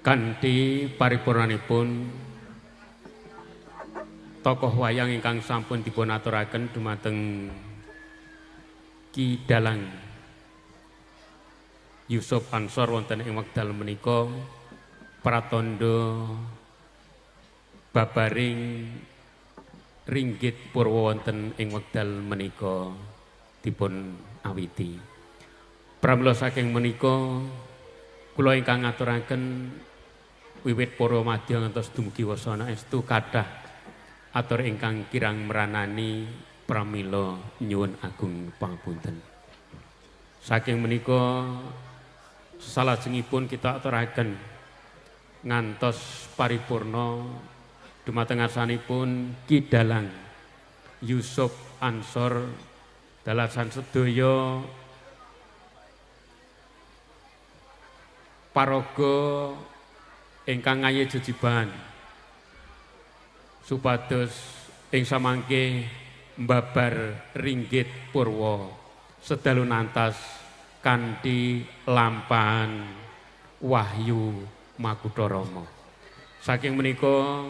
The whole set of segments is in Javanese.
Kanthi paripurnanipun tokoh wayang ingkang sampun dipun aturaken dumateng Ki Dalang Yusuf Ansor wonten ing wekdal menika pratandha babaring ringgit purwa wonten ing wekdal menika dipun awiti. Pramila saking menika kula ingkang ngaturaken wiwit purwa madya ngantos dumugi wasana estu kathah atur ingkang kirang meranani pramila nyuwun agung pangapunten. Saking menika salajengipun kita aturaken ngantos paripurna dumateng ngarsanipun Ki Dalang Yusuf Ansor dalasan sedaya paraga ingkang ngaye jejibahan supados ing samangke mbabar ringgit purwa sedalu nantas kanthi lampahan wahyu Makutha Rama. Saking menika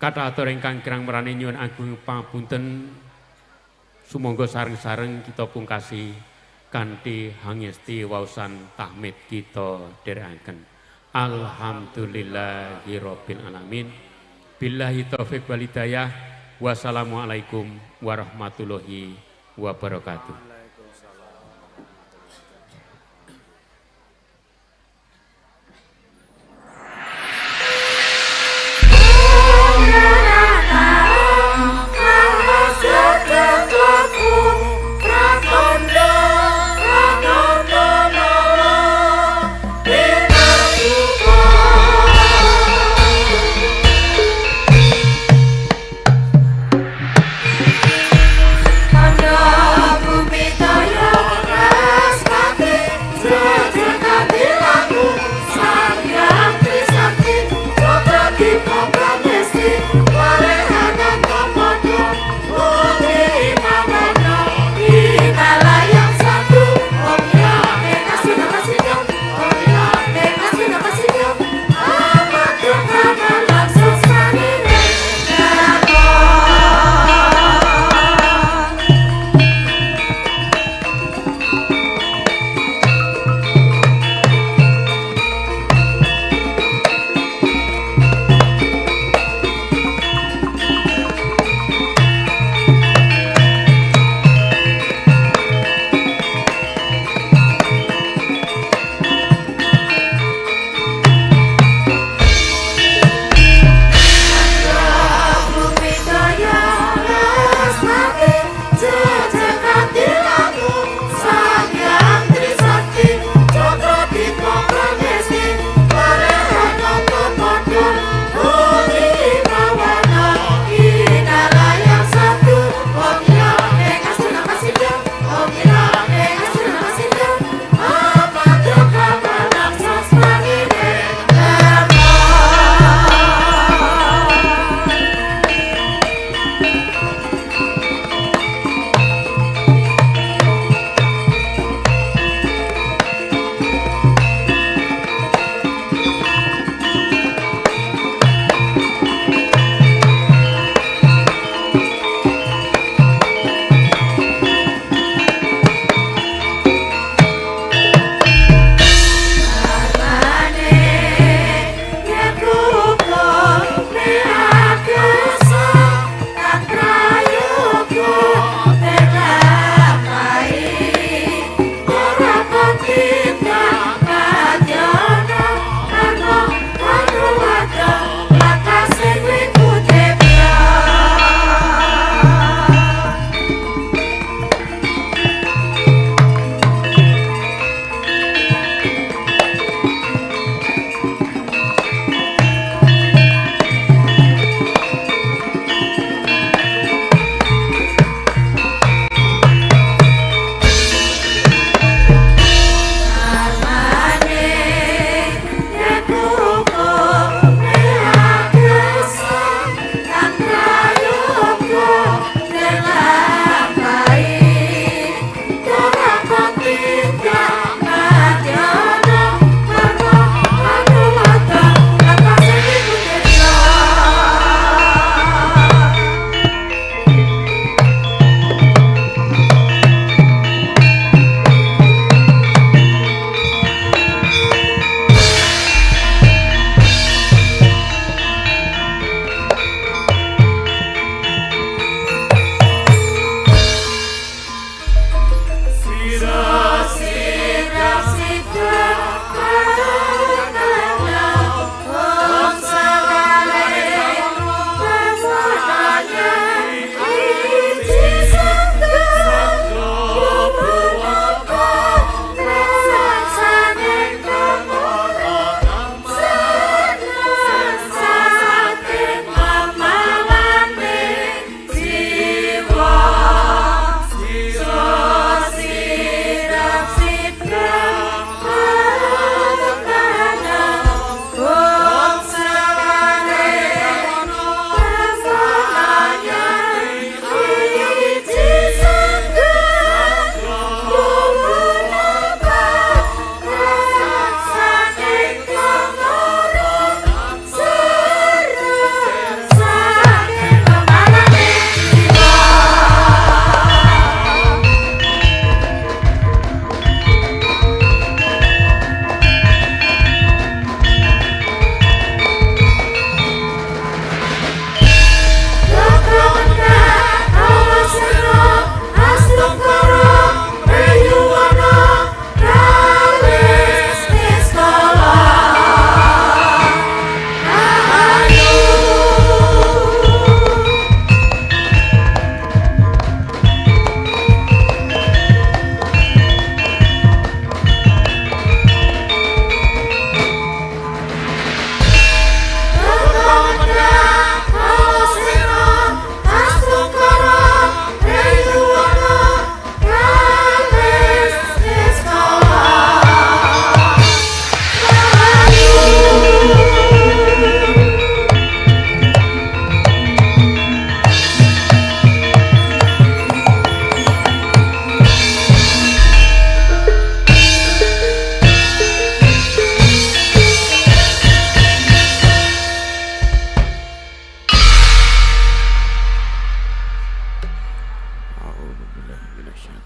kathah atur ingkang kirang marani nyuwun agung pangapunten, sumangga sareng-sareng kita pungkasi kanthi hangesti waosan tahmid kita dherekaken. Alhamdulillahirabbil alamin. Billahi taufik wal hidayah. Wassalamualaikum warahmatullahi wabarakatuh. Bumi.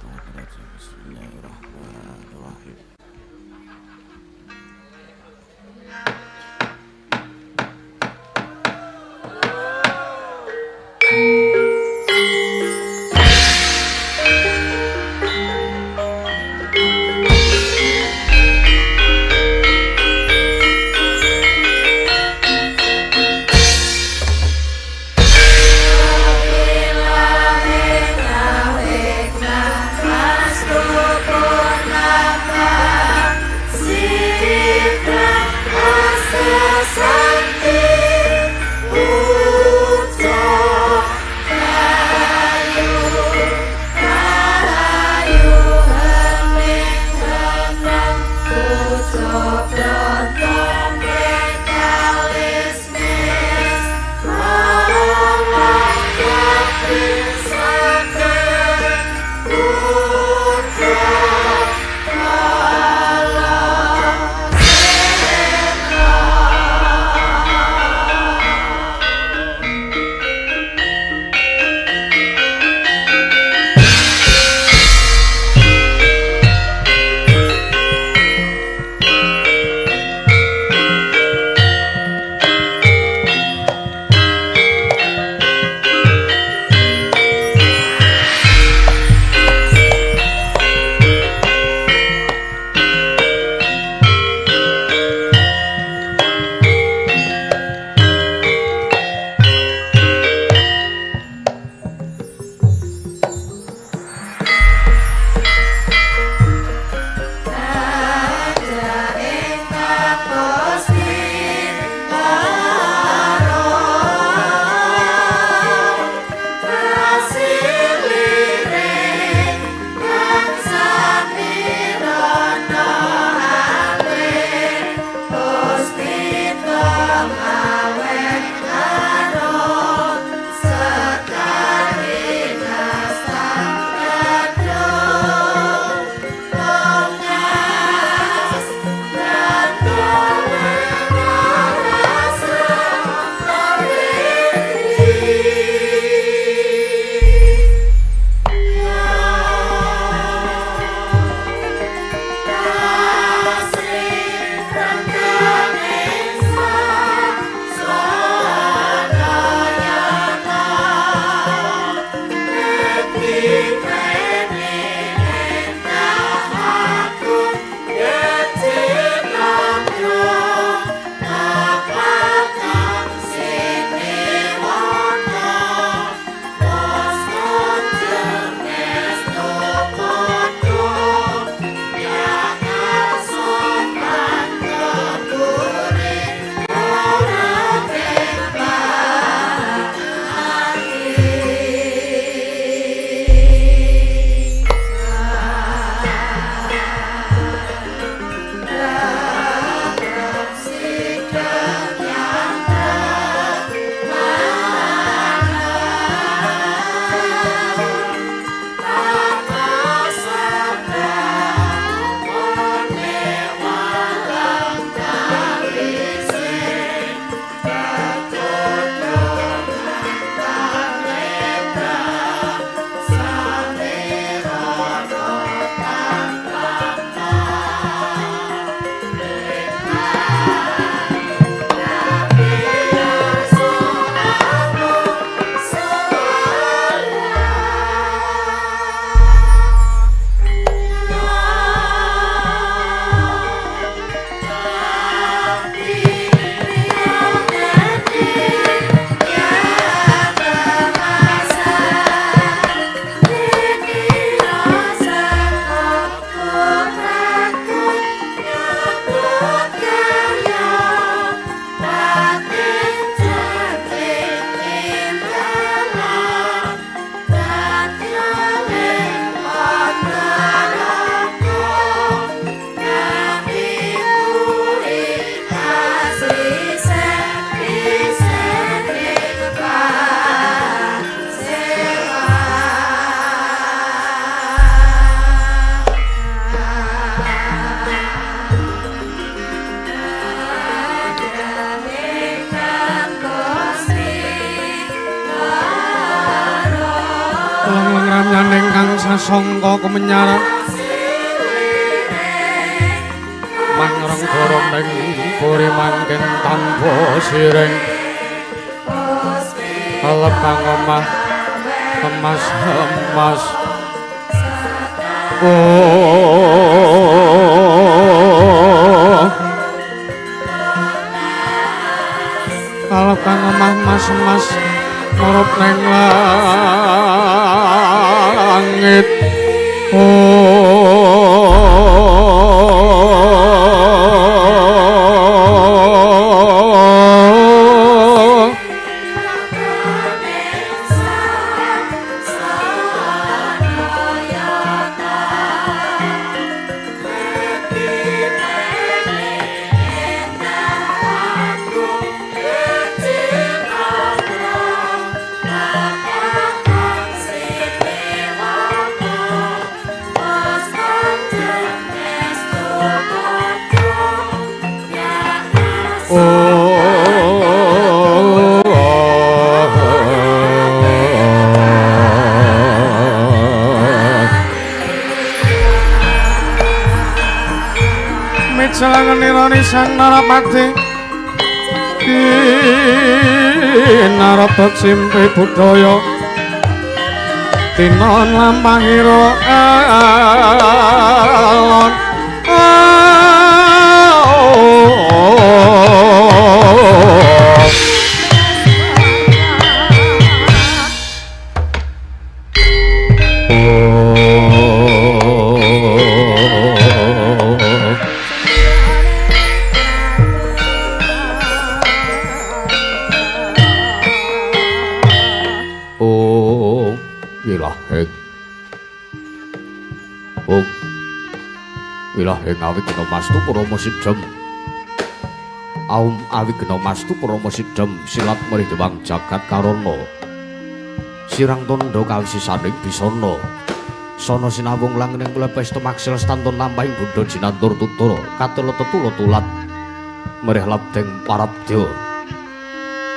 Minasyaitonirrajim. Bismillahirrahmanirrahim. Mas sasongko kemenyar mangreng gorong ning puri mangken tanpa siring alep kang omah emas emas oh alep kang omah emas emas murup ning langit Sang Narapati kinarabot simpe budaya tinon lampahira alon. Awigna mastu parama sidhem aum awigna mastu parama sidhem silat mrih dewang jagat karana sirang tandha kawisisaning bisana sana sinawung langning plepes temaksil stantun lampahing budha jinantur tutur katela tetula tulat mrih labdeng parabdya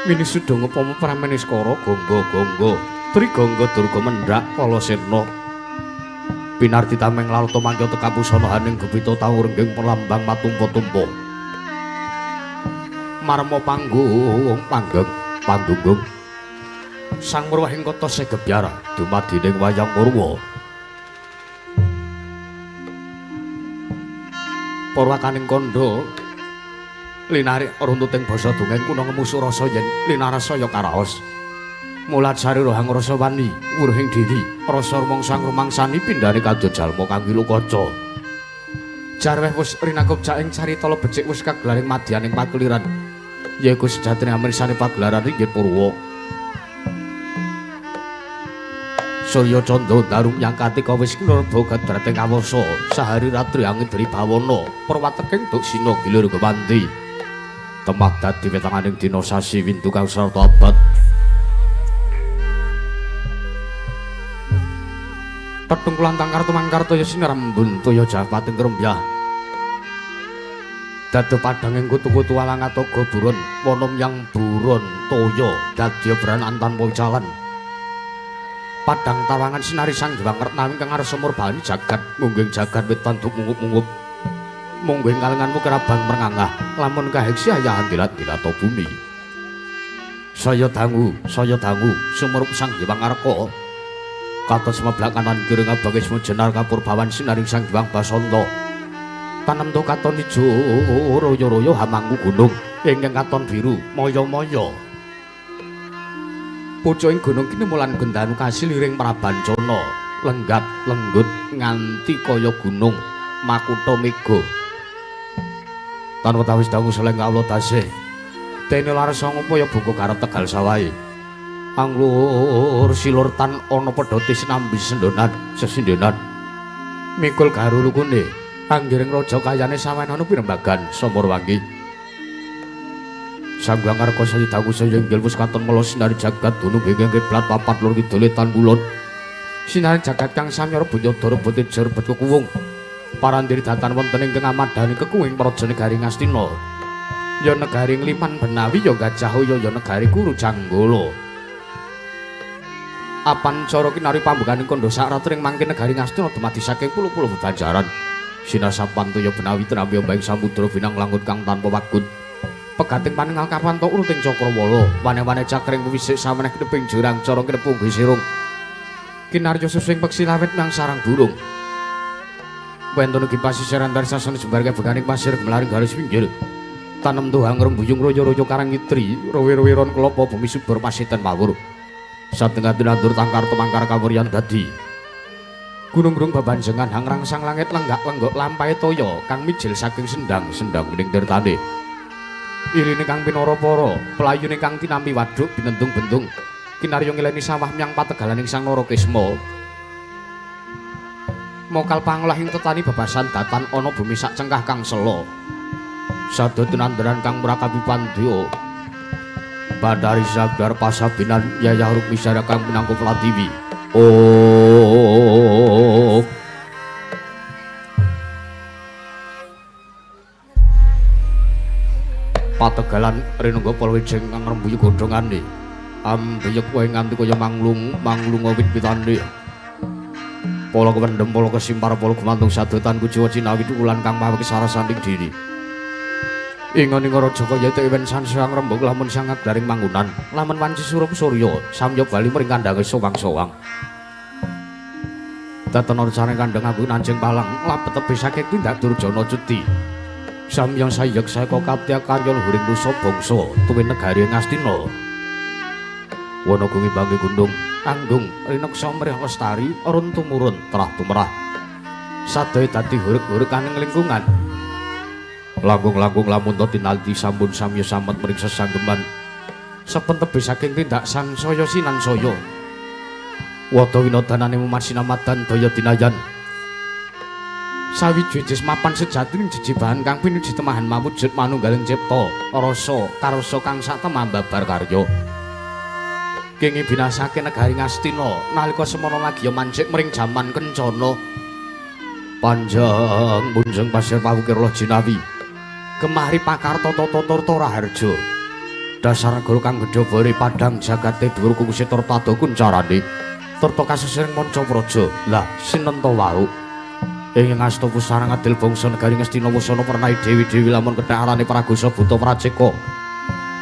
wini sudha ngupama prameniskara gangga gangga trigangga durga mendhak kalasena pinarti tameng lalta mangkya tekapusana haning gupita tau rengging perlambang matumpa-tumpa marma panggung panggeng panggunggung sang murwahing kota segebyar dumadining wayang purwa purwakaning kandha linarik runtuting basa dongeng kuna ngemusu rasa yen linarasa ya karaos mulajari rohang rasa wani wuruhing diri rasa rumangsa rumangsani pindhane kadya jalma kang wilukaca jarweh wis rinakup jaing carita becik wis kagelaring madyaning pakeliran yaiku sejatine amrisane pagelaran inggih purwa surya candra daru nyangkati kawis nurba gadrating awasa sahari ratri angin bawana perwateking duksina gilir gewanti temah dadi wetanganing dina sasi windu kang sarta abad. Tetungkulan tangkar tumangkar toya sinarembun toya japating krembyah. Dadi padhanging kutu-kutu alangatoga buron wana yang buron toya dadi obranan tanpa jalan. Padhang tawangan sinari sang Hyang Retna ingkang ngarsa murbani jagat mungging jagat wit tanduk mungup-mungup. Mungging kalenganmu kerabang merngangah lamun kaheksi ayahan dilat-dilata bumi. Saya dangu sumurup sang Hyang Arka. Kados meblak kanan kiri ngabangis jenar kapurbawan sinaring sang Hyang Basanta. Tanemtu katon ijo royo-royo hamangku gunung ingkang katon biru maya-maya. Pucuking gunung kinemulan gendanu kasiliring prabancana lenggat lenggut nganti kaya gunung makutha mega. Tan wetawis dangu seleng kawula tasih. Dene larasa ngupaya buka garep Tegal sawahe. Anglur silur tan ana pedhote sinambi sendonan sesindenan mikul garu lukune anggiring raja kayane sawenana pirembagan Samurwangi Sang Hyang Arka saya dangu saya inggil wis katon mela sinari jagat dunung ingkang kiblat papat lor kidul tan kulon sinari jagat kang samyara bunyadara boteja rebet kekuwung parandiri datan wonten ingkang amadhani kekuwing praja negari Ngastina ya negari Ngliman Benawi ya Gajah ya negari Kuru Janggala. Apan cara kinari pambukaning kandha sak ratring mangke negari Ngastina dumadi saking pulo-pulo bebanjaran. Sinasapan toya benawi tinampi ombaing samudra binang langut kang tanpa wagut. Pegating paningal kapanto uruting cakrawala, wane-wane cakring wisik sameneh kineping jurang cara kinepung sirung. Kinarya susing peksi lawit nang sarang burung. Wenten ugi pasisir antar sasana jembar kebeganing pasir gemlaring garis pinggir. Tanem tuhang rembuyung royo-royo karang itri, rowe-rowe ron klopo bumi subur pasitan mawur. Satengah tinandur tangkar tumangkar kawuryan dadi. Gunung-gunung babanjengan hang rangsang langit lenggak-lenggok lampahe toya kang mijil saking sendang-sendang bening tirtane. Iline kang pinara para, pelayune kang tinampi waduk binentung-bentung. Kinarya ngileni sawah myang pategalaning Sang Narakisma. Mokal pangolah ing tetani bebasan datan ana bumi sak cengkah kang sela. Sada tinandaran kang mrakapi pandya. Badari Sabdar Pasabinan Yayah Rukmisara kang pinangka Pratiwi. Oh. Pategalan rinengga palwijeng kang ngrembuyung godhongane. Ambeyek kowe nganti kaya manglung, manglunga wit-witane. Pala kewendhem, pala kesimpar, pala gumantung sadotan kujiwa cinawi tukulan kang maweki sarasaning diri. Ingon-ingon raja kaya tewen sansang rembug lamun sangat daring manggunan, lamun wanci surup surya samya bali mring kandhange sowang-sowang. Datan rencane kandhang aku nanjing palang labet tebih saking tindak durjana ceti. Samyang sayek saka kaptya karya luhuring nusa bangsa tuwin negari Ngastina. Wana gungi bangke gunung anggung rineksa mrih lestari run tumurun terah tumrah. Sadaya dadi huruk-huruk aning lingkungan. Langkung-langkung lamun to tinalti sampun samya samet mring sesanggeman. Sepen tebih saking tindak sansaya sinansaya. Wada winodanane mumat sinamadan daya dinayan. Sawiji mapan sejatining jejibahan kang pinuji temahan mawujud manunggaling cipta rasa karsa kang satemah babar karya. Kenging binasake negari Ngastina nalika semana lagi mancik mring jaman kencana. Panjang munjeng pasir pawukir loh jinawi. Kemari pakarta tata tarta raharja. Dasar negara kang gedhe bore padhang jagate dhuwur kungsi tarta kuncarane. Tarta kasesiring manca praja. Lah sinenta wau. Ing ngasta pusara ngadil bangsa negari Ngastina wasana pernai dewi-dewi lamun ketharane Pragosa buta Praceka.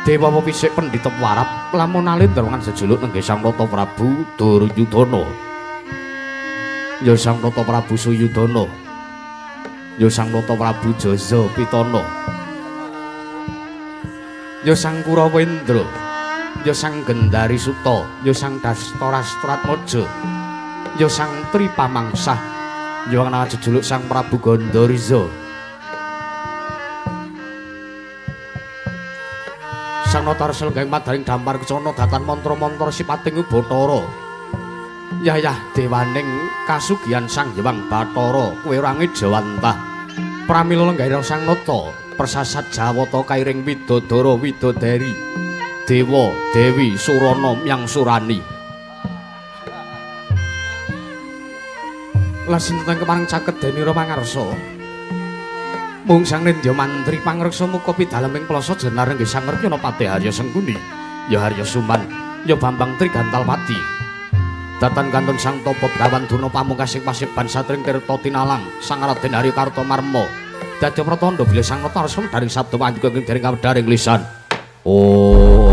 Dewa pisik pendhita warap lamun alindra sejuluk nenggih Sang Nata Prabu Duryudana. Ya Sang Nata Prabu Suyudana. Ya Sang Nata Prabu Jaza Pitana. Ya Sang Kurawendra. Ya Sang Gendari Suta, ya Sang Dastarastratmaja. Ya Sang Tripamangsah. Ya ana jejuluk Sang Prabu Gandariza. Sang Nata Selenggaing Madaring Dampar Kecana datan mantra-mantra sipating Bathara. Yayah dewaning kasugihan Sang Hyang Bathara, kowe ora ngejawantah. Pramila lenggaira Sang Nata, persasat Jawata kairing widodara widodari. Dewa, Dewi, Surana myang Surani. Lah sinten kemareng caket denira mangarsa. Mung Sang Nindya Mantri pangreksa muka pidaleming plasa jenar nggih Sang Rekyana Patih Harya Sengkuni, ya Harya Suman, ya Bambang Trigantalpati. Datan kantun Sang Tapa Brawan Durna pamungkasing paseban satring tirta tinalang Sang Raden Harya Kartamarma. Dadi pratandha bilih Sang Nata arsa daring sabda pandika ing daring kawedharing lisan. Oh.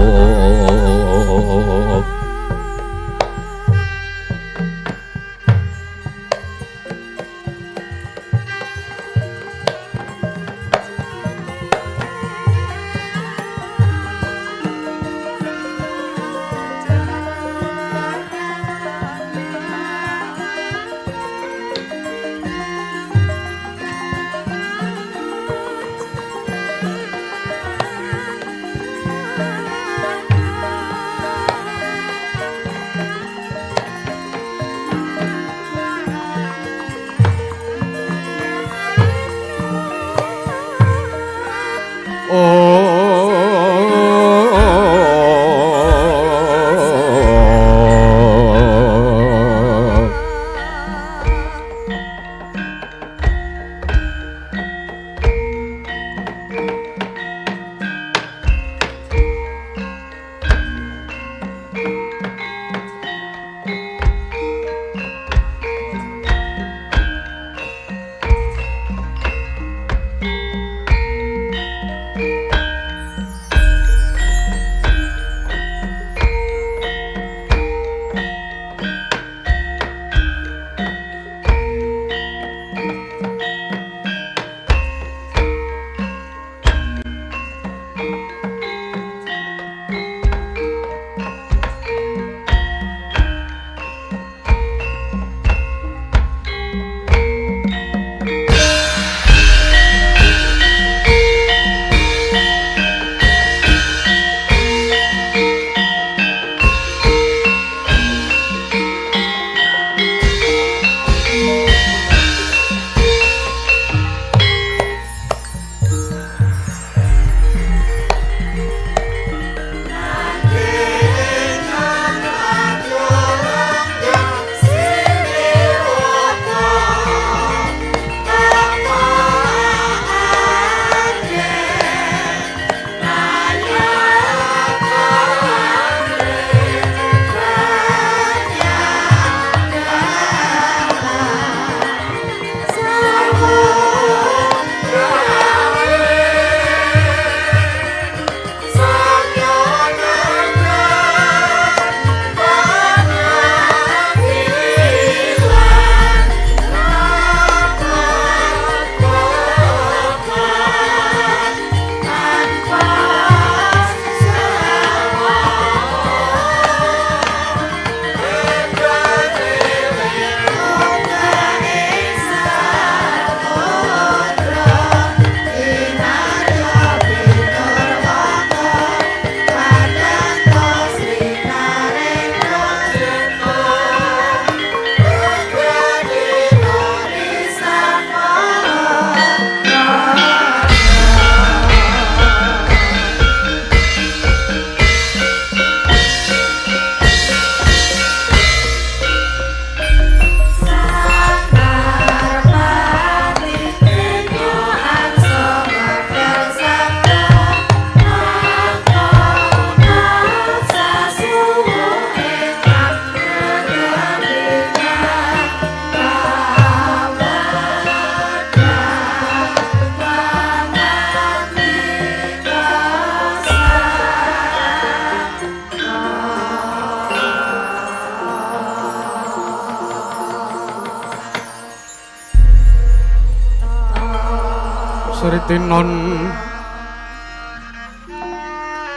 Sritinon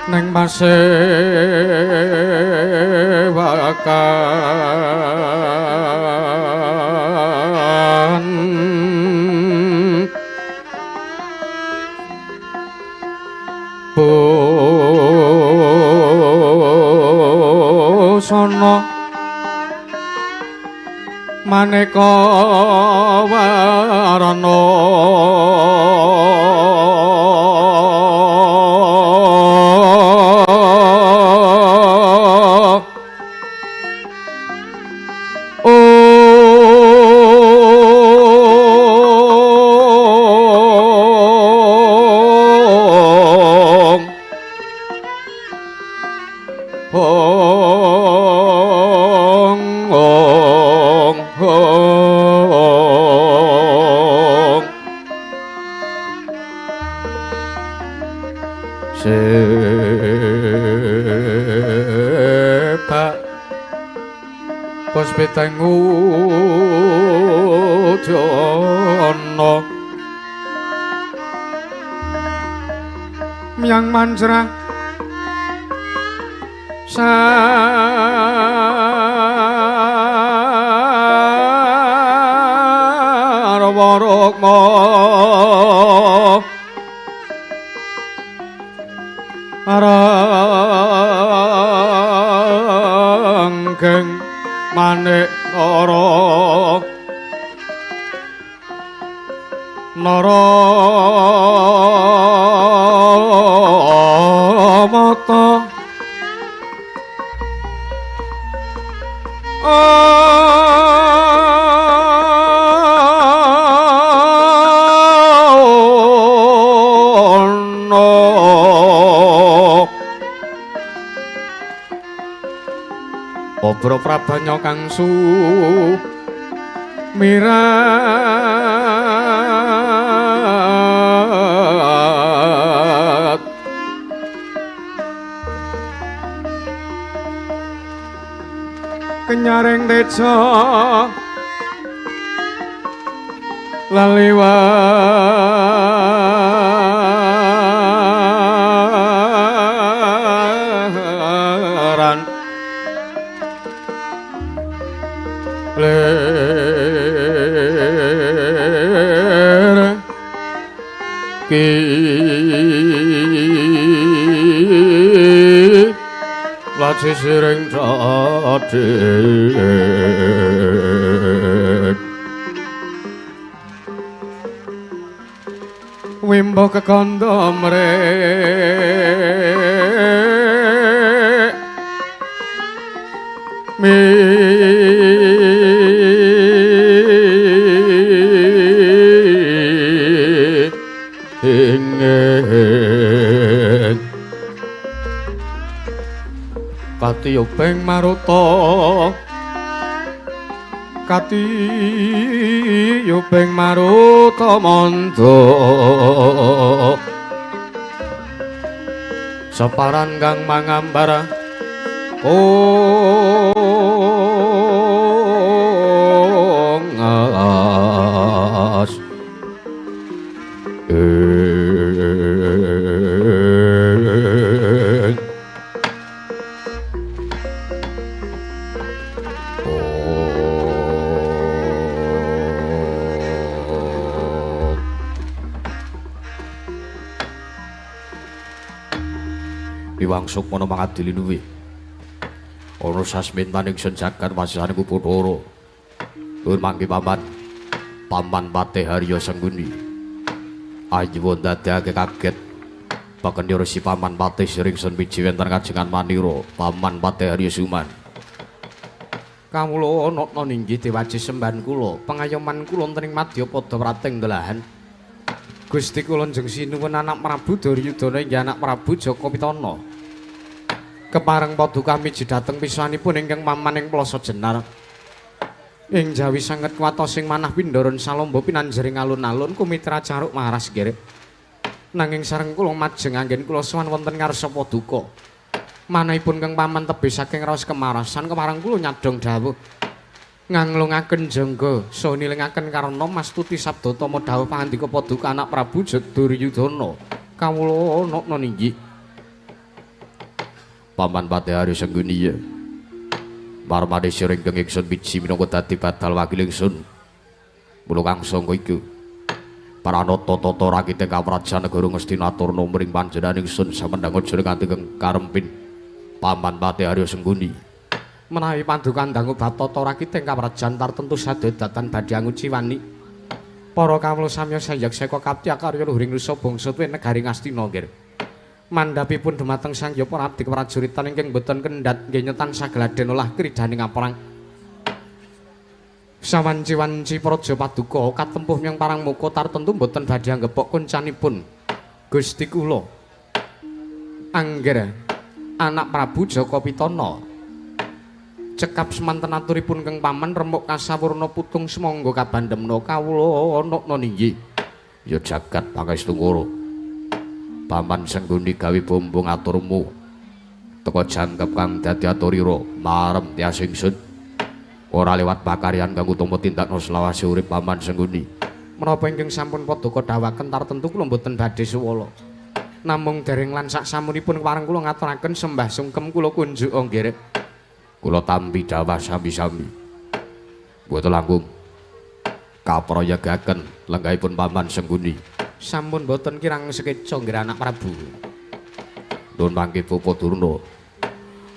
neng pasewakan busana maneka warna. Puspitengudana Myang manjra sarwa rukma aranggeng manik nara nara mata ana Obro prabanya kang sumirat kenyaring teja laliwaran lir ki laci siring dadi wimbo kekandha mrek mi ing katiyuping maruta katiyuping maruta mandha separan kang mangambar kongas Iwang Sukmana mangadili nuwi. Ana sasmintaning ingsun jagat wasisane Bathara. Nuwun mangke paman. Paman Patih Harya Sengkuni. Ayu ndadekake kaget. Bakendira si Paman Patih sering sun miji wonten kajengan manira Paman Patih Harya Suman. Kawula ana ninggih dewaji sembahan kula, pengayoman kula wonten ing madyapada prating delahan. Gusti kula njeng sinuwun anak Prabu Duryudana inggih anak Prabu Jaka Pitana. Kepareng paduka miji dhateng pisanipun ingkang paman ing Plaza Jenar. Ing jawi sanget kuwatosing manah pindharan salamba pinanjering alun-alun kumitra caruk maras gerek. Nanging sareng kula majeng anggen kula sowan wonten ngarsa paduka. Manahipun kang paman tebih saking raos kemarasan kepareng kula nyadhong dawuh. Nganglungaken jangga saha nilingaken karna mastuti sabda tama dawuh pangandika paduka anak Prabu Duryudana. Kawula nokna ninggih. Paman Patih Arya Sengguni ya. Marmane sira ingkang ingsun miji minangka dadi badal wakil ingsun. Mula kang sangka iku paranata tata rakite kaprajan negara Ngastina aturna mring panjenengan ingsun samendhang aja nganti karempin Paman Patih Arya Sengguni. Menawi paduka dangu batata rakite kaprajan tartentu sadedatan badhe anguciwani. Para kawula samya sayekseka kaptya karya luhuring nusa bangsa tuwin negari Ngastina nggih. Mandhapipun dumateng Sang Hyang para abdi prajuritan ingkang boten kendhat nggih tansah gladen olah kridaning aprang. Sawanci-wanci praja paduka katempuh menyang parang muka tartentu boten badhe anggepok koncanipun. Gusti kula angger anak Prabu Jaka Pitana cekap semanten aturipun keng paman remuk kasawurna putung semangga kabandemna kawula nokna ninggih. Ya jagat pangestu ngoro. Paman Sengguni gawe bombong aturmu teka jangkep kang dadi aturira marem tias ingsun ora lewat pakaryan kang utama tindakno selawase urip Paman Sengguni. Menapa ingkang sampun paduka dawuhaken tartentu kula mboten badhe suwala. Namung dereng lan sak samunipun kepareng kula ngaturaken sembah sungkem kula kunjuk nggih. Kula tampi dawah sami-sami. Mboten langkung kaprayagaken lenggahipun Paman Sengguni. Sampun boten kirang sekeca nggih anak Prabu. Nuwun mangke Bapa Durna.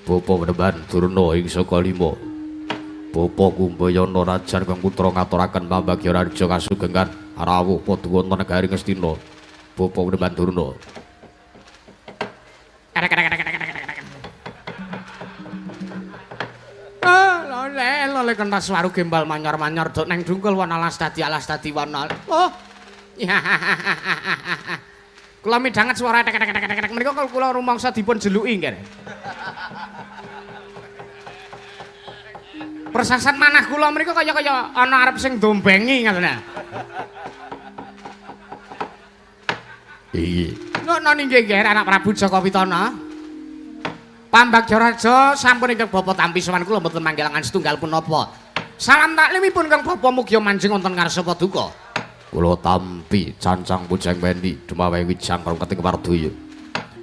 Bapa Wenemban Durna ing saka lima. Bapa Kumbayana rajan kang putra ngaturaken pambagya raja kasugengan rawuh padha wonten negari Ngastina. Bapa Wenemban Durna. Lole lole kentas waru gembal manyar-manyar dok neng dungkul wana alas dadi wana. Oh. Kula midhanget swara tek tek tek tek menika kula rumangsa dipun jeluki nggih. Persasan manah kula menika kaya-kaya ana arep sing dombengi ngoten. Iya. Ngono nggih nggih anak Prabu Jaka Pitana. Pambagya raja sampun ingkang bapa tampi sowan kula mboten manggilangan setunggal punapa. Salam taklimipun kang bapa mugi manjing wonten ngarsa paduka. Kula tampi cancang pujang wendi dumawe wijang karo keting wardaya.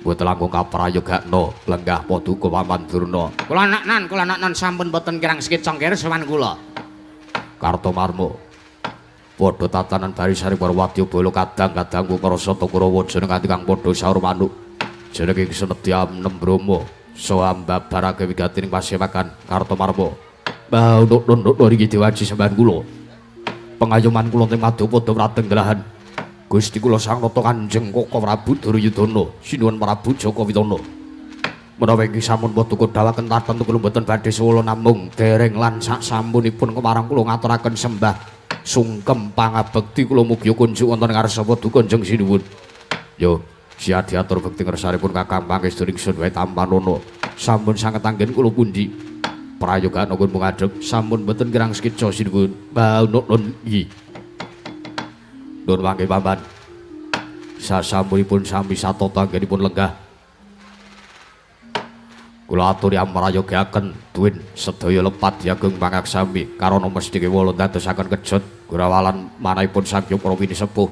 Mboten langkung kaprayogakno lenggah paduka Paman Durna. Kula naknan sampun mboten kirang sekeca nggih sowan kula. Kartomarma. Padha tatanan barisane para wadya bala kadang-kadang para sata Kurawa jeneng ati kang padha saur manuk. Jeneng ingsun Nedya Nembrama saha ambabarake wigatining pasewakan Kartomarma. Mbah unuk-unuk niki diwaji sembahan kula. Pengayoman kula teng Madyapada Wrateng Delahan. Gusti kula Sang Nata Kanjeng Koko Prabu Duryudana, sinuwun Prabu Jaka Pitana. Menawi inggih sampun paduka dawuhaken tartentu kula mboten badhe suwala namung dereng lan sak sampunipun kepareng kula ngaturaken sembah sungkem pangabekti kula mugi kunjuk wonten ngarsa paduka Kanjeng sinuwun. Yo, siap diatur bekti ngersanipun Kakang Pangestu ingsun wae tampanana. Sampun sanget anggen kula pundi. Prayoga nuwun ngadhep sampun mboten kirang sekeca sinuwun. Mbah nun iki. Nuwun mangke paman. Sasampunipun sami satata anggenipun lenggah. Kula aturi amrayogaaken duwin sedaya lepat diagung pangaksami karana mesti kewala ndadosaken kejot gurawalan manahipun Sang Hyang Para Pinisepuh.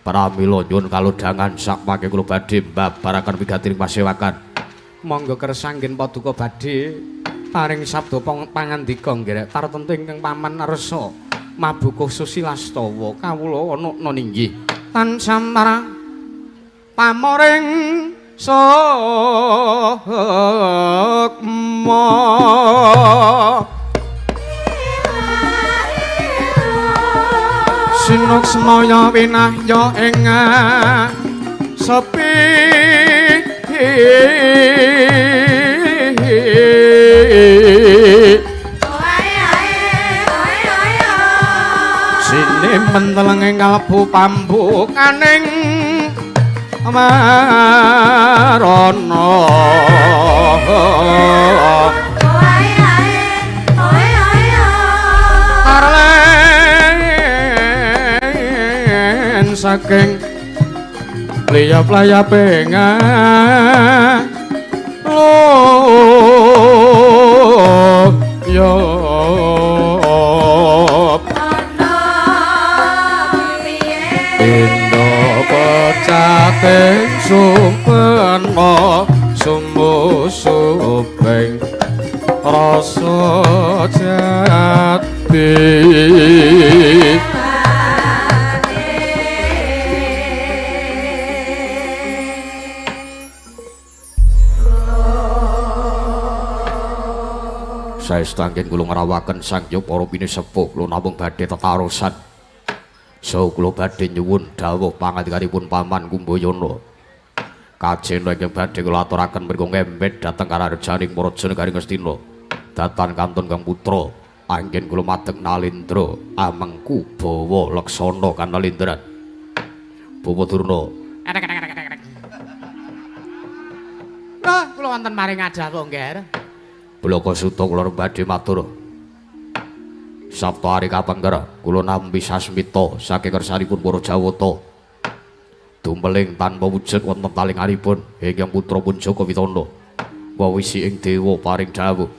Pramila nyuwun kalodhangan sakmangke kula badhe mbabaraken wigatining pasewakan. Monggo kersa anggen paduka badhe paring sabda pangandika nggih tartentu ingkang paman arsa mabukuh susilastawa kawula ana ninggih tansah pamoring sukma sinuksmaya winahya ing sepi sini menteleng ing kalbu pambukaning marana arlen saking liyap-layape yo. Indo pecating sumpena sumusuping rasa jati. Saestu anggen kula ngrawaken Sang Hyang para pinisepuh kula namung badhe tetarosan. Saha kula badhe nyuwun dawuh pangandikanipun Paman Kumbayana. Kajena ingkang badhe kula aturaken mriku ngembet dhateng karajaning Praja Negari Ngastina. Datan kantun kang putra anggen kula madeg Nalendra amengku bawa leksana kanalendran. Bapak Durna. Ah, kula wonten maring adawuh, Ngger. Blaka Suta kula badhe matur. Sabta ari kapengker kula nampi sasmita saking kersanipun para Jawata. Dumeling tanpa wujud wonten talinganipun ingkang putra pun Jaka Witana. Wawisi ing dewa paring dawuh.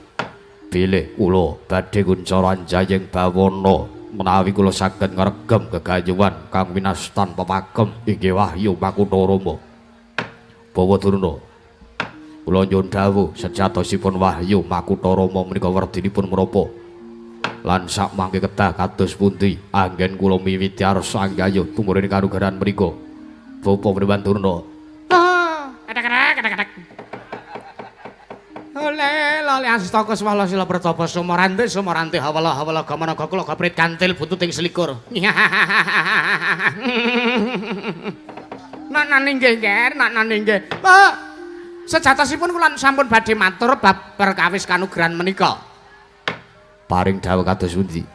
Bilih kula badhe kuncara anjayeng bawana menawi kula saged ngregem gegayuhan kang winastan pepakem inggih Wahyu Makutha Rama. Bawa Durna. Kula nyuwun dawuh sejatosipun Wahyu Makutha Rama menika werdinipun menapa? Lan sak mangke kedah kados pundi anggen kula miwiti arsa anggayuh tumurune kanugrahan menika. Bapak Preman Durna. Ah, kadek-kadek. Ole lali astaka swala sila pertapa sumarante sumarante hawala hawala gamana kula gaprit kantil bututing selikur. Nak nggih, Nger, nak nggih. Pak, sejatosipun kula sampun badhe matur bab perkawis kanugrahan menika. Paring dawuh kados pundi?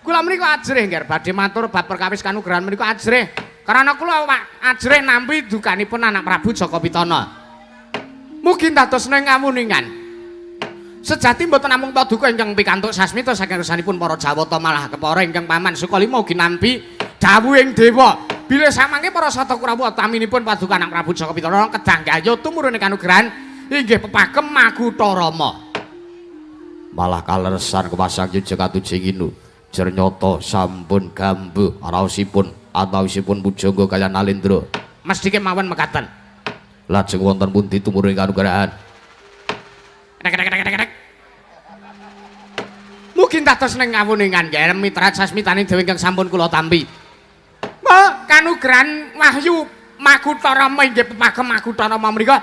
Kula menika ajrih, Ngger, badhe matur bab perkawis kanugrahan menika ajrih. Karena kula ajrih nampi dukanipun anak Prabu Jaka Pitana. Mugi dados ning kamuningan. Sejati mboten namung paduka ingkang pikantuk sasmita saking kersanipun para Jawata malah kepara ingkang paman Sukalima ugi nampi dawuhing dewa. Bilih samangke para Sata Kurawa utaminipun paduka anak Prabu Jaka Pitana kedah gayuh tumurune kanugrahan inggih pepakem Makutha Rama. Malah kaleresan kepasang Jaka Tujinginu jer nyata sampun gambuh raosipun atawisipun pujangga kaliyan Nalendra. Mesthi kemawon mekaten. Lajeng wonten pundi tumurune kanugrahan? Rek. Mugi dados ning kawuningan nggih mitra sasmitane dewe ingkang sampun kula tampi. Mbak kanugrahan Wahyu Makutha Rama inggih pepakem Makutha Rama menika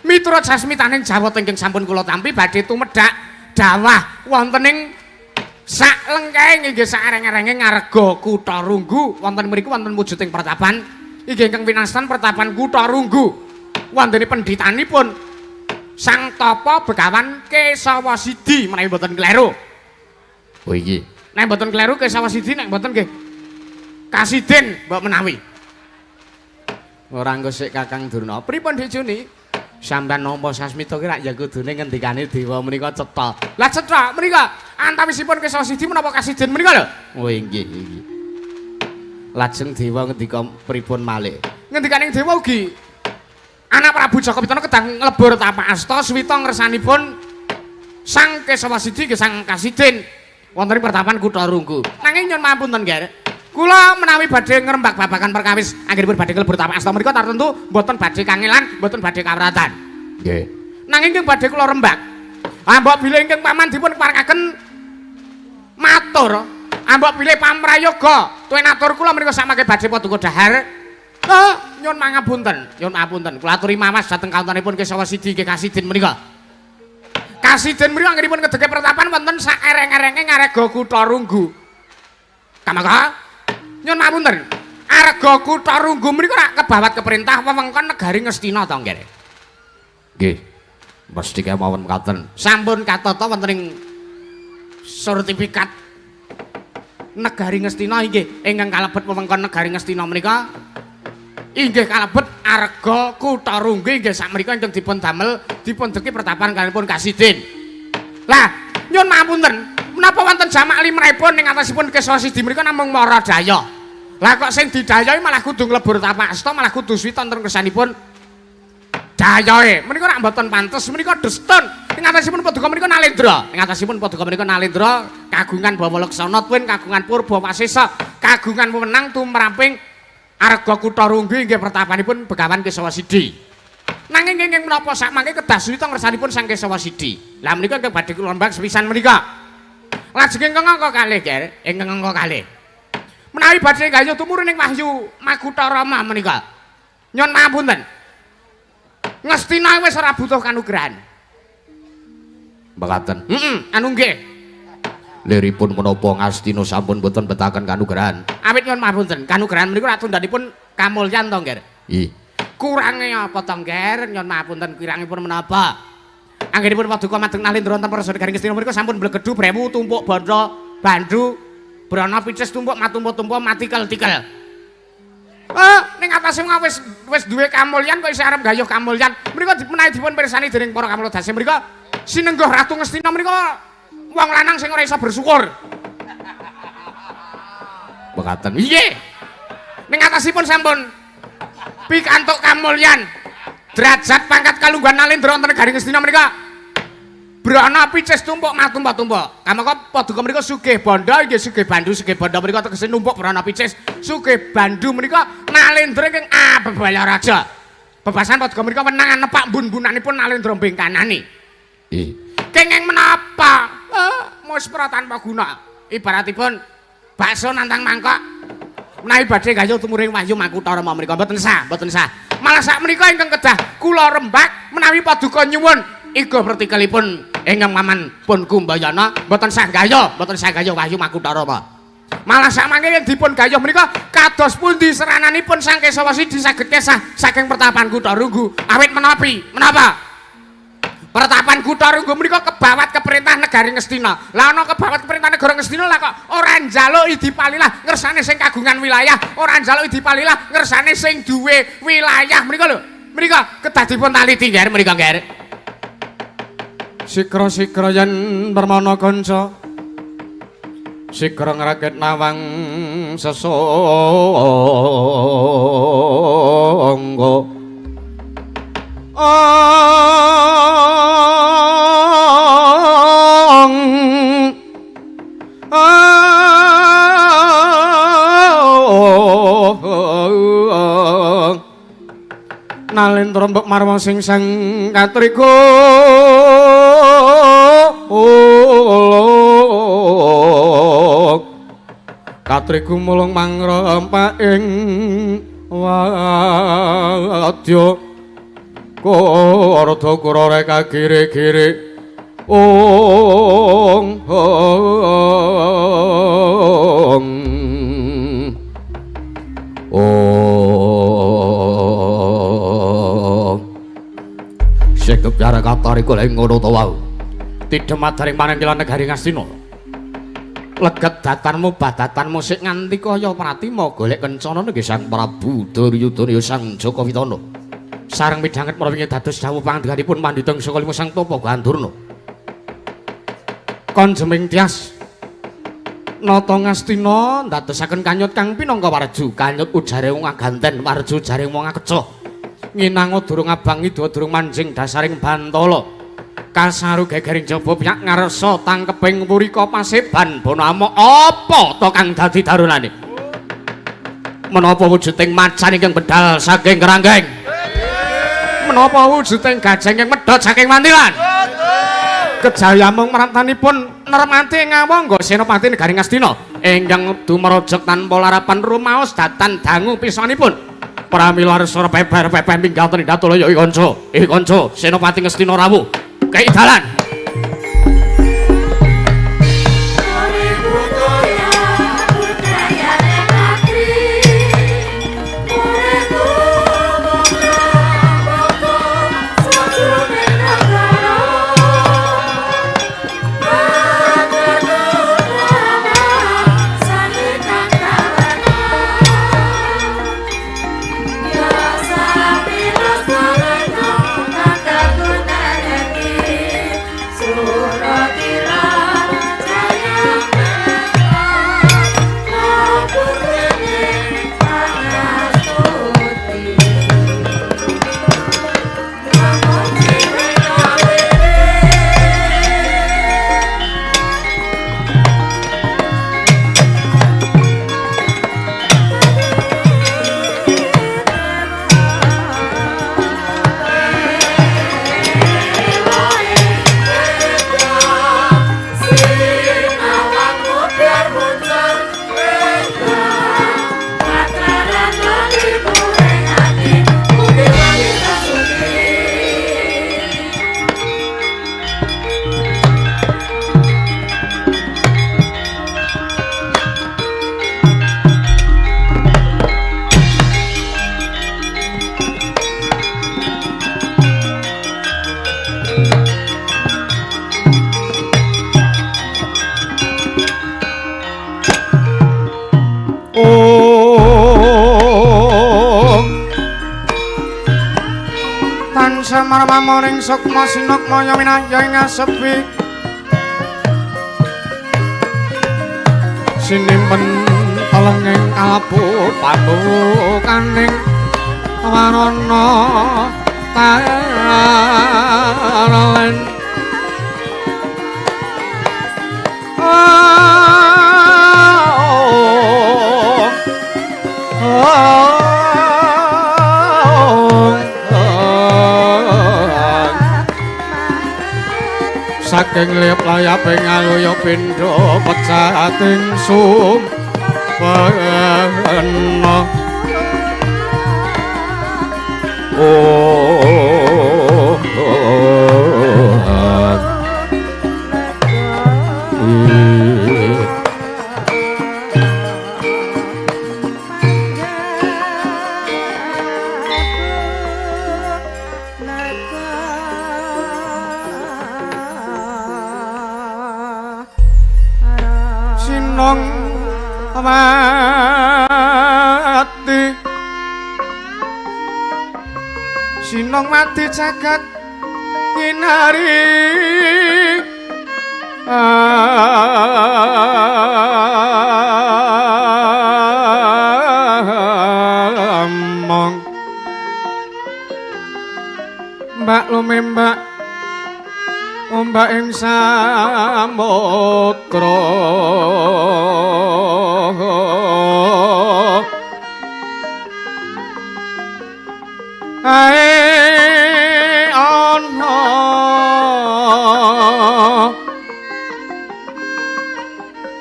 miturut sasmitane Jawata ingkang sampun kula tampi badhe tumedhak dawah wonten ing sak lengkeng inggih saereng-erenge ngarega Kutha Runggu wonten mriku wonten wujuding pertapan inggih ingkang winastan pertapan Kutha Runggu wontene pendhitanipun Sang Tapa Begawan Kesawa Sidi menawi mboten kleru. Oh iki. Nek mboten kleru Kesawa Sidi nek mboten nggih Kasiden mbok menawi. Ora engko sik Kakang Durna. Pripun Dik Juni? Sampeyan nampa sasmita ki rak ya kudune ngendikane dewa menika cetha. Lah cetha menika antawisipun Kesawa Sidi menapa Kasiden menika lho? Oh inggih iki. Lajeng dewa ngendika pripun malih? Ngendikaning dewa ugi anak Prabu Jaka Pitana kedah nglebur tapak asta suwita ngersanipun Sang Kesawa Sidi nggih Sang Kasiden wonten ing pertapan Kutha Runggu. Nanging nyuwun mapunten, Nger. Kula menawi badhe ngrembak babagan perkawis anggenipun badhe nglebur tapak asta menika tartentu mboten badhe kangelan, mboten badhe kawratan. Nggih. Nanging ingkang badhe kula rembak. Ambok bilih ingkang paman dipun keparekaken matur, ambok bilih pamrayoga tuwin atur kula menika samangke badhe paduka dhahar. Oh, nyuwun mangapunten, nyuwun apunten. Kula aturi mawas dhateng kawontenipun Kesawa Sidi nggih Kasiden menika. Kasiden menika anggenipun ngedeke pertapan wonten sak ereng-erenge ngarega Kutha Runggu. Kamangka nyuwun mapunten. Arga Kutha Runggu menika rak kebawat keperintah wewengkon negari Ngastina to, Nggih. Nggih. Mesti kemawon mekaten. Sampun katata wonten ing sertifikat negari Ngastina inggih ingkang kalebet wewengkon negari Ngastina menika inggih kalebet arga Kutha Runggu inggih sakmenika ingkang dipun damel dipun deki pertapan kalihipun Kasiden. Lah nyuwun mapunten, menapa wonten jamak limrahipun ing atasipun Kesawa Sidi menika namung mara daya. Lah kok sing didayahi malah kudu nglebur tapak asta malah kudu suwita wonten kersanipun dayahe. Menika rak mboten pantes, menika destun. Ing atasipun paduka menika Nalendra. Ing atasipun paduka menika Nalendra kagungan bawa leksana tuwin kagungan purba wasesa, kagungan wewenang tumraping Arga Kutha Runggu inggih pertapanipun Begawan Kesawa Sidi. Nanging kenging menapa sakmangke kedah suwita ngersanipun Sang Kesawa Sidi. Lah menika ingkang badhe kula rembag sepisan menika. Lajeng ingkang angka kalih, Ger, ingkang angka kalih. Menawi badhe gayuh tumurun ing Wahyu Makutha Rama menika. Nyuwun pangapunten. Ngastina wis ora butuh kanugrahan. Mekaten. Heeh, anu nggih. Liripun menapa Ngastina sampun boten betaken kanugrahan? Awit nyuwun pangapunten, kanugrahan menika ratundhanipun kamulyan to, Nger. Nggih. Kurange apa to, Nger? Nyuwun pangapunten kirangipun menapa? Anggenipun paduka madeg nalendra wonten para negari Ngastina menika sampun blegedu brewu tumpuk bandha bandu brana picis tumpuk matumpa-tumpa matikel-tikel. Ning atase wis wis duwe kamulyan kok isih arep gayuh kamulyan. Menika menawi dipun pirsani dening para kawula dase menika sinengguh Ratu Ngastina menika wong lanang sing ora iso bersyukur. Mekaten. Nggih. Ning atasipun sampun pikantuk kamulyan. Derajat pangkat kalungguhan nalendra wonten negari Ngastina menika brana picis tumpuk matumpa-tumpa. Kamangka paduka menika sugih bandha inggih sugih bandu, sugih bandha menika tegese numpuk brana picis, sugih bandu menika nalendra ingkang abebaya raja. Bebasan paduka menika wenangan nepak mbun-mbunanipun nalendra bengkanani. Nggih. Kenging menapa? Muspra tanpa guna. Ibaratipun bakso nantang mangkok. Menawi badhe gayuh tumuring Wahyu Makutha Rama menika mboten sah, mboten sah. Malah sak menika ingkang kedah kula rembag menawi paduka nyuwun iga pertikelipun ingkang maman pun Kumbayana mboten sah gayuh, mboten sah gayuh Wahyu Makutha Rama. Malah sak mangke yen dipun gayuh menika kados pundi serananipun Sang Kesawa Sidi saged kesah saking pertapan Kutha Runggu. Awit menapi, menapa? Pertapan Kutha Runggu menika kebawat keperintah negari Ngastina. Lah ana kebawat keperintah negara Ngastina lah kok ora njaluk idi palilah ngersane sing kagungan wilayah, ora njaluk idi palilah ngersane sing duwe wilayah menika lho. Menika kedah dipun taliti nggih menika nggih. Sikra-sikra yen permana kanca sikra ngrakit nawang sesangga. Nalendra mbok marwa sing sang katriku katriku mulung mangrempak ing wadya korda kura reka giri-giri ong ong ong Sikep jare katariku lek ngono to wau. Tidhem adaring manengkilan negari Ngastina. Leget datanmu badatanmu sik nganti kaya pratima golek kencana nggih Sang Prabu Duryudana ya Sang Jaka Witana. Sareng midhanget menawi dados dawuh pangandikanipun pandhita saka lima Sang Tapa Gandurna. Konjeming tias nata Ngastina ndadosaken kanyut kang pinangka warju, kanyut ujare wong aganten, warju jare wong akeca. Nginango durung abang ida durung manjing dasaring bantala. Kasaru gegering jaba piyak ngarsa tangkeping purika paseban bono amok apa to kang dadi darunane? Menapa wujuding macan ingkang bedal saking keranggeng? Menapa wujuding gajeng ingkang medhot saking mantilan? Kejayamung mrantanipun nermati ngawangga senopati negari Ngastina ingkang dumerojog tanpa larapan rumaos datan dangu pisanipun. Pramila arsara peper-peper minggal trindatulaya ya kanca, eh kanca, Senopati Ngastina rawuh. Kei dalan. Marmamoning sukma sinukmaya winaya ing asepi sinimpen telenging kalebut pambukaning warana talen. Saking lip layaping aluya pindha pecating sumpena. Oh, mati sinong mati jagat kinari among mbak lumembak ombak ing samudra. Ae ana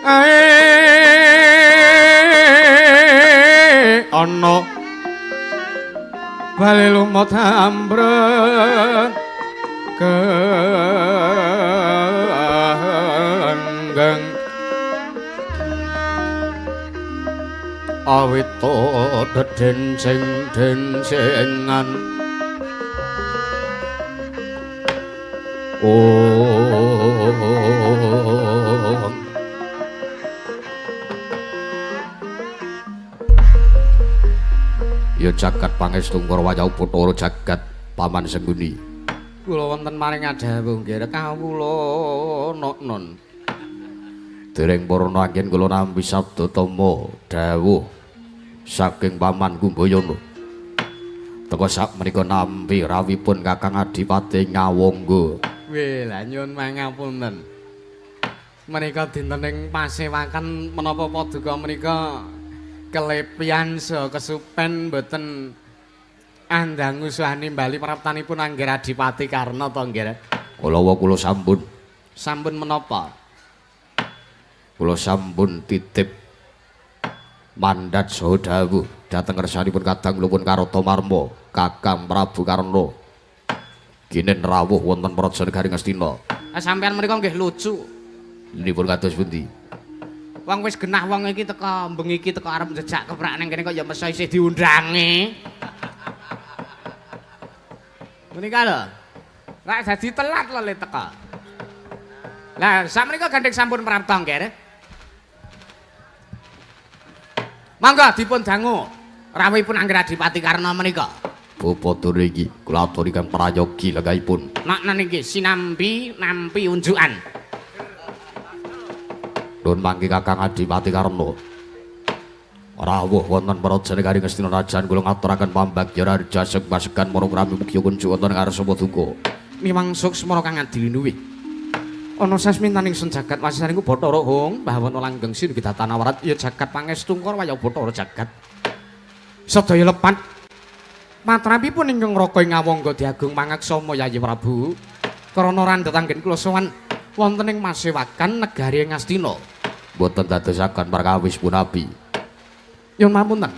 ae ana bali lumut ambreng genggeng awita dedencing-dencingan. Oh, ya jagat pangestu Kurawa Bathara jagat Paman Sengkuni. Kula wonten maring adhawuh nggih kawula noknon. Dereng purna anggen kula nampi sabda tama dawuh saking Paman Kumbayana. Teka sak menika nampi rawuhipun Kakang Adipati Ngawangga. Weh, lah nyuwun pangapunten. Menika dinten ing pasewakan menapa paduka menika kelepian saha kesupen mboten andang usahane bali praptanipun Angger Adipati Karna to nggih. Kula kula sampun. Sampun menapa? Kula sampun titip mandat saha dawuh dhateng ngersanipun kadang kula Kartamarma Kakang Prabu Karna. Ginen rawuh wonten Praja Negari Ngastina. Sampeyan menika nggih lucu. Nipun kados pundi? Wong wis genah wong iki teka bengi iki teka arep njejak keprak ning kene kok ya mesa isih diundangi. Menika lho. Rak dadi telat lho le teka. Lah sakmenika gandeng sampun prapta nggih. Monggo dipun dangu rawuhipun Angger Adipati Karna menika. Bapak dure iki kula aturiken prayogi lenggahipun. Maknane nggih sinambi nampi unjukan. Nuwun mangke Kakang Adipati Karna. Rawuh wonten Praja Negari Ngastina Rajan kula ngaturaken pambagya raja segan marang rami mugi kunjuk wonten ngarsa paduka. Miwang suksmara kang adilinuwih. Ana sasmintaning sun jagat wasisaning Bathara Hung bawana langgeng sinugih datana warat ya jagat pangestu Kurawa Bathara jagat. Sedaya lepat matrapipun ingkang Raka ing Ngawangga diagung mangaksama Yayi Prabu. Krana randhet anggen kula sowan wonten ing masewakan negari Ngastina. Mboten dadosaken perkawis punapi. Nyuwun pamunten.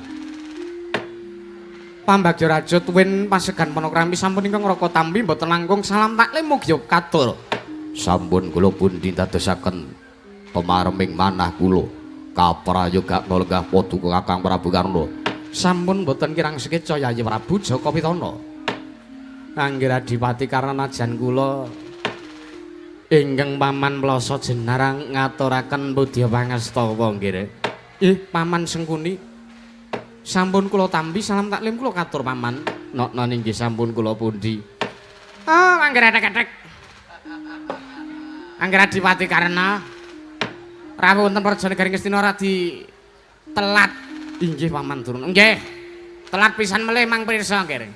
Pambagya Raja tuwin pasegan panakrami sampun ingkang Raka tampi mboten langkung salam taklim mugi katur. Sampun kula pundi dadosaken pemareming manah kula kaprayogakna lenggah paduka Kakang Prabu Karna. Sampun mboten kirang sekeca Yayi Prabu Jaka Pitana. Angger Adipati Karna najan kula ingkang Paman Plasa Jenarang ngaturaken budya pangastawa nggih. Paman Sengkuni sampun kula tampi salam taklim kula katur Paman. Nokna inggih sampun kula pundi. Oh, angger etek-etek. Angger Adipati Karna rawuh wonten Praja Negari Ngastina radi telat. Inggih Paman Durna. Nggih. Telat pisan melih mang pirsa nggih.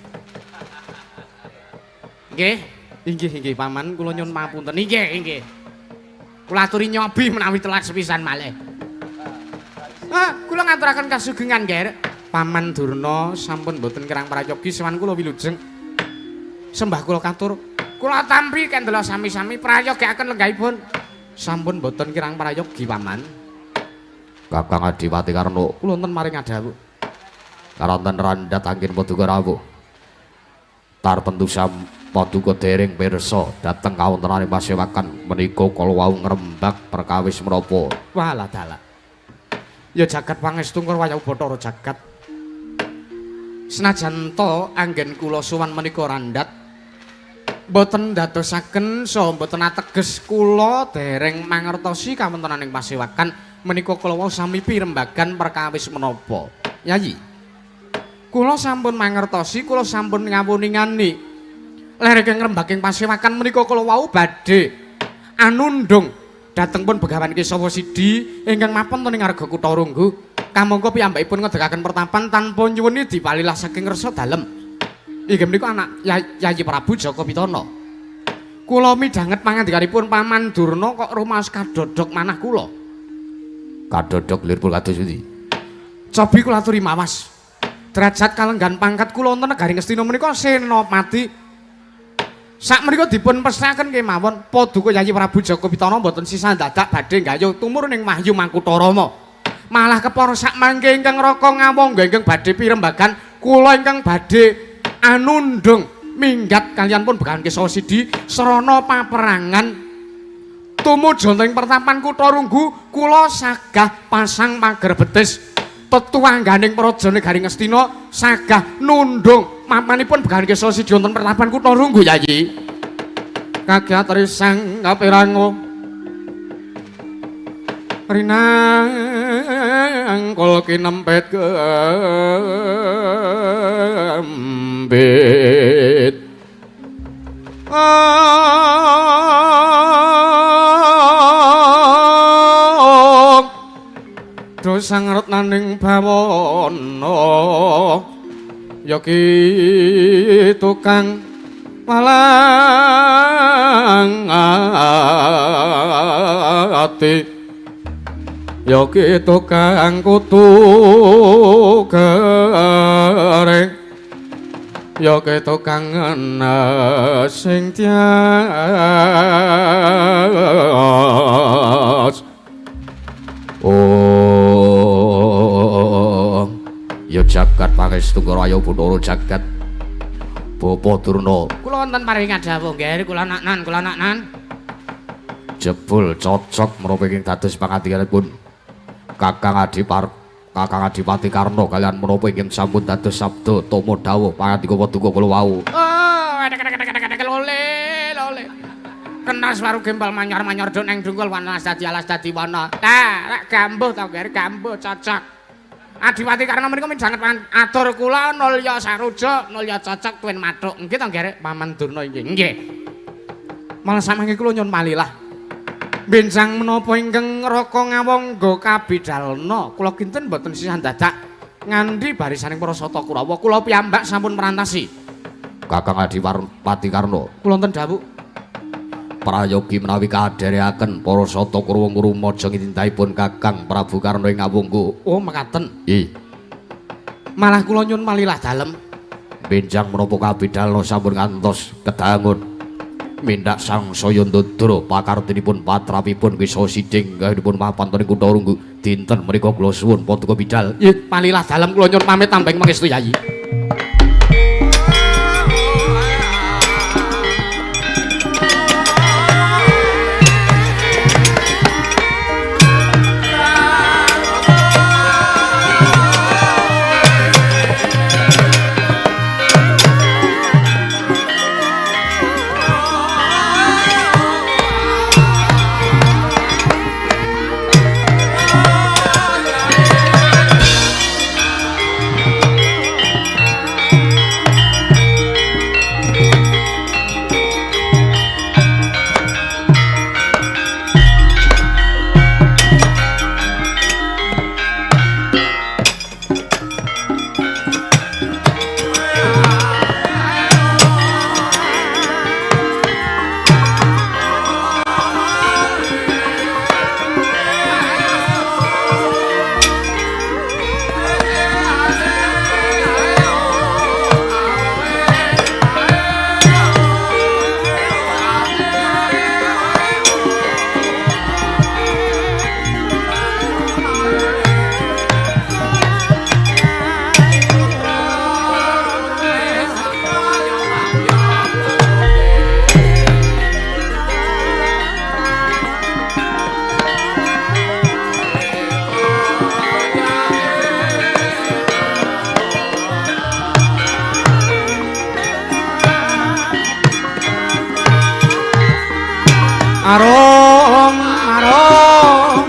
Nggih. Inggih inggih Paman, kula nyuwun pamunten. Inggih inggih. Kula aturi nyobi menawi telat sepisan malih. Ah, kula ngaturaken kasugengan nggih. Paman Durna sampun mboten kirang prayogi sowan kula wilujeng. Sembah kula katur. Kula tampi kendela sami-sami prayogiaken lenggahipun. Sampun mboten kirang prayogi Paman. Kakang Adipati Karna, kula wonten maring adhawuh. Karanten randhat anggen paduka rawuh. Tartemtu paduka dereng pirsa dhateng kawontenaning pasewakan menika kala wau ngrembak perkawis menapa. Walah dalah. Ya jagat pangestu Wayahu Bathara jagat. Senajan to anggen kula sowan menika randhat mboten ndadosaken saha mboten ateges kula dereng mangertosi kawontenaning pasewakan menika kala wau sami pirembagan perkawis menapa. Yayi, kula sampun mangertosi, kula sampun ngawuningani lereke ngrembaking pasewakan menika kala wau badhe anundung dhateng pun Begawan Kesawa Sidi ingkang mapan wonten ing arga kutha Runggu. Kamangka piyambakipun ngedegaken pertapan tanpa nyuwuni dipalilah saking resa dalem. Inggih menika anak Yayi Prabu Jaka Pitana. Kula midhanget pangandikanipun Paman Durna kok rumaos kadhodhok manah kula. Kadhodhok liripun kados pundi? Cobi kula aturi mawas. Derajat kalenggan pangkat kula wonten negari Ngastina menika senopati. Sakmenika dipun pesnaken kemawon paduka Yayi Prabu Jaka Pitana mboten sisah dadak badhe nggayuh tumurun ing Wahyu Mangkutarama. Malah kepara sakmangke ingkang raka ngawangga ingkang badhe pirembagan kula ingkang badhe anundung minggat kaliyan pun Begawan Kesawa Sidi srana paperangan tumuju ing pertapan kutha Runggu. Kula sagah pasang pager betis tetuwangganing praja negari Ngastina sagah nundung mapanipun Begawan Kesawa Sidi wonten pertapan kutha Runggu. Yayi kagiatri sang kapirango rinangkul kinempet kembit. Dosa ngertnaning bawana ya ki tukang walang ati ya ki tukang kutu garing ya ki tukang sing tias. Oh ya jagat pangestu Raya Bathara jagat. Bapa Durna kula wonten paring dawuh nggih, kula naknan, kula naknan. Jebul cocok menapa ingkang dados pangandikanipun Kakang Adipati Karna kaliyan menapa ingkang sampun dados sabda tama dawuh pangandika paduka kula wau. Oh, edek lole lole. Kena swaru gembal manyor-manyor do neng dungkul wana dadi alas dadi wana. Tah, rak gambuh ta nggih, gambuh cocok. Adipati Karna menika midhanget atur kula nulya saruja, nulya cocok tuwin mathuk. Nggih ta nggih, Paman Durna inggih. Nggih. Malah samangke kula nyuwun palilah. Benjang menapa ingkang raka ngawangga kabidalna kula kinten mboten sisah dadak nganti barisaning para sata Kurawa. Kula piyambak sampun merantasi. Kakang Adipati Karna kula wonten dawuh prayogi menawi kadherekaken para sata Kurawa ngrumaja ngintahipun Kakang Prabu Karna ing Awangga. Oh mekaten. Nggih. Malah kula nyuwun malilah dalem. Benjang menapa kabidalna sampun ngantos kedangun mindak sangsaya ndodra pakartinipun patrapipun Kesawa Sidi gawinipun mapan ing kutha Runggu dinten menika kula suwun paduka bidal. Nggih, palilah dalem kula nyuwun pamit tambeng mangestu Yayi. Arum arum.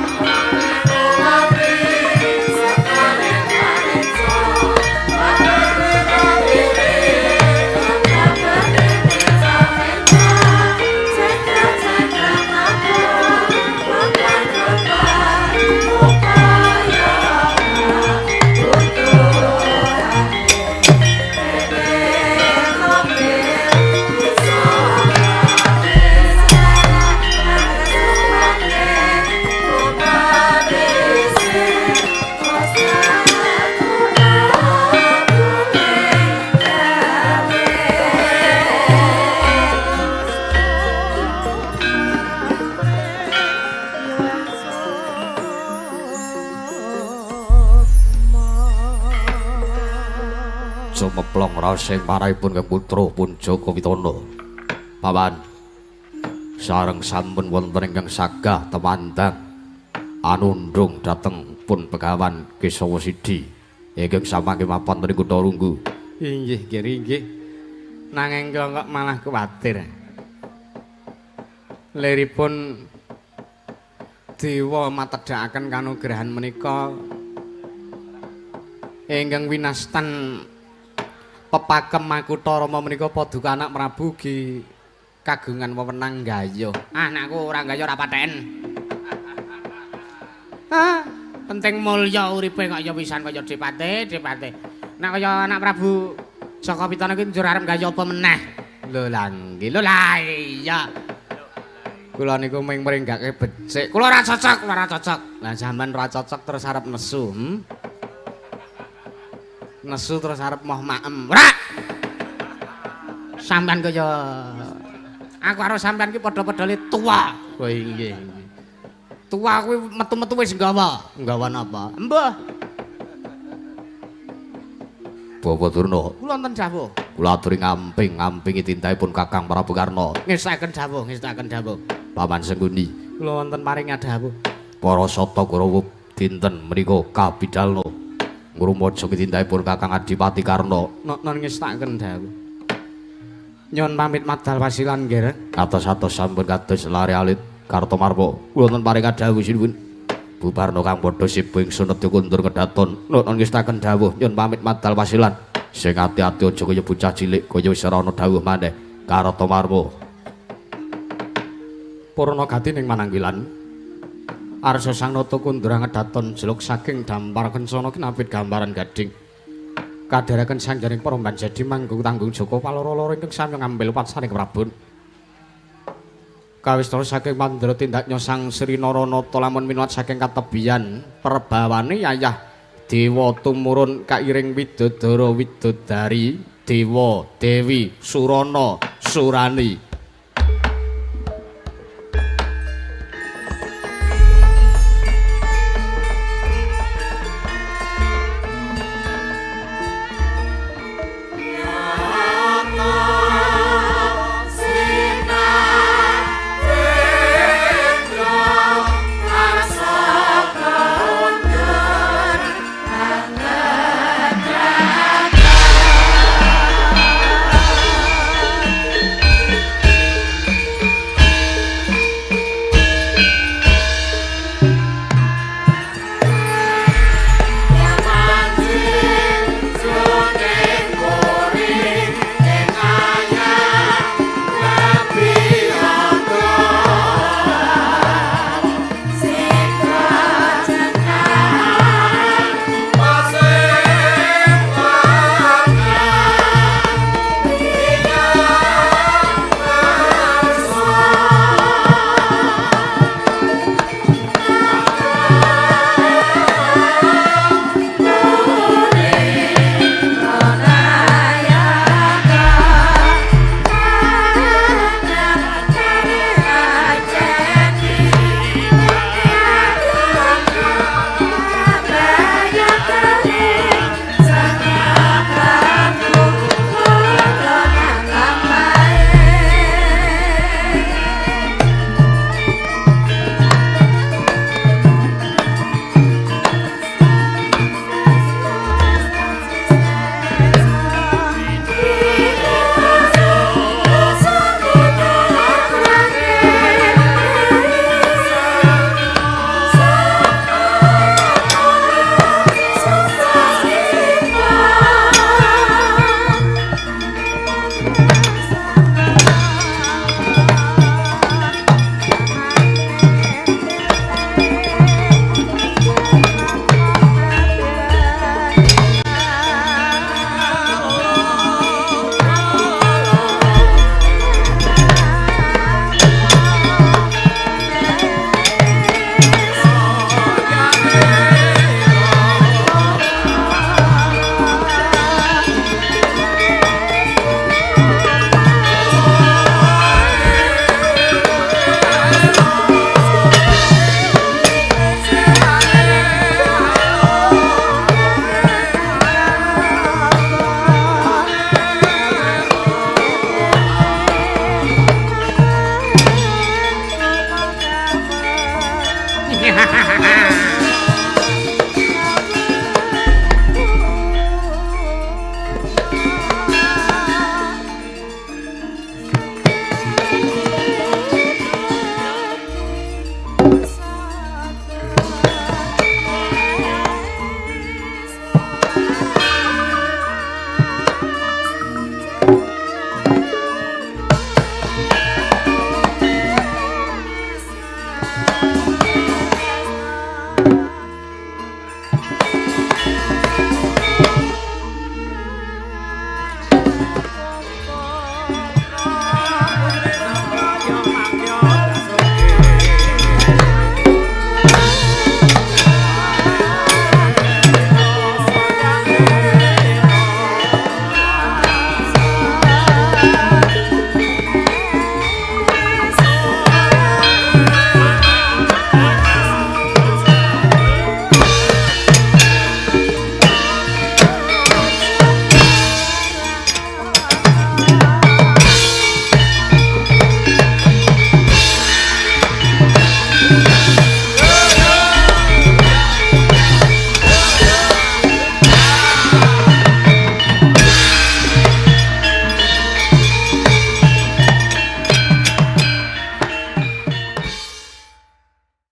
Sumeplong raos ing marahipun Kang putra pun Jaka Witana. Paman sareng sampun wonten ingkang sagah temandang anundhung dhateng pun Begawan Kesawa Sidi ingkang samangke mapan ing kutha Runggu. Inggih, nggih, inggih. Nanging kula kok malah kuwatir. Liripun dewa matedhakaken kanugrahan menika ingkang winastan pepakem Makutha Rama menika paduka anak Prabu ugi kagungan wewenang gayuh. Anakku ora gayuh ora paten. Ah, penting mulya uripe kok ya pisan kaya dipate, dipate. Nek kaya anak Prabu Jaka Pitana ki njur arep gayuh apa meneh? Lho lah nggih, lho lah iya. Kula niku mung mringgake becik. Kula ora cocok, kula ora cocok. Lah sampean ora cocok terus arep nesu, Nesu terus arep moh maem. Ora. Sampean kaya aku karo sampean ki padha-padhane tuwa. Oh inggih, inggih. Tuwa kuwi metu-metu wis nggawa. Nggawa napa? Mbah. Bapak Durna. Kula wonten dawuh. Kula aturi ngamping-ngampingi tindakipun Kakang Prabu Karna. Ngestakaken dawuh, ngestakaken dawuh. Paman Sengkuni. Kula wonten paring dawuh. Para sata Kurawa dinten menika kabidalna ngrumaja tindakipun Kakang Adipati Karna. Non ngestakaken dawuh. Nyuwun pamit madal wasilan nggih. Atos-atos sampun kados lare alit Kartomarma. Kula wonten paring dawuh sinuwun. Bubarna kang padha sibu ingsun nedya kundur kedaton. Non ngestakaken dawuh nyuwun pamit madal wasilan. Sing ati-ati aja kaya bocah cilik kaya wis ora ana dawuh maneh. Kartomarma. Purna gati ning mananggilan. Arsa sang nata kundur ngedaton jeluk saking dampar kencana kinapit gambaran gading. Kadharaken sanjaring para banjadi manggung tanggung joko paloro-loro ingkang sami ngambil patsaning Prabun. Kawistara saking mandra tindaknya sang Sri Naranata lamun minuwat saking katebian perbawane yayah dewa tumurun kairing widodara widodari dewa dewi surana surani.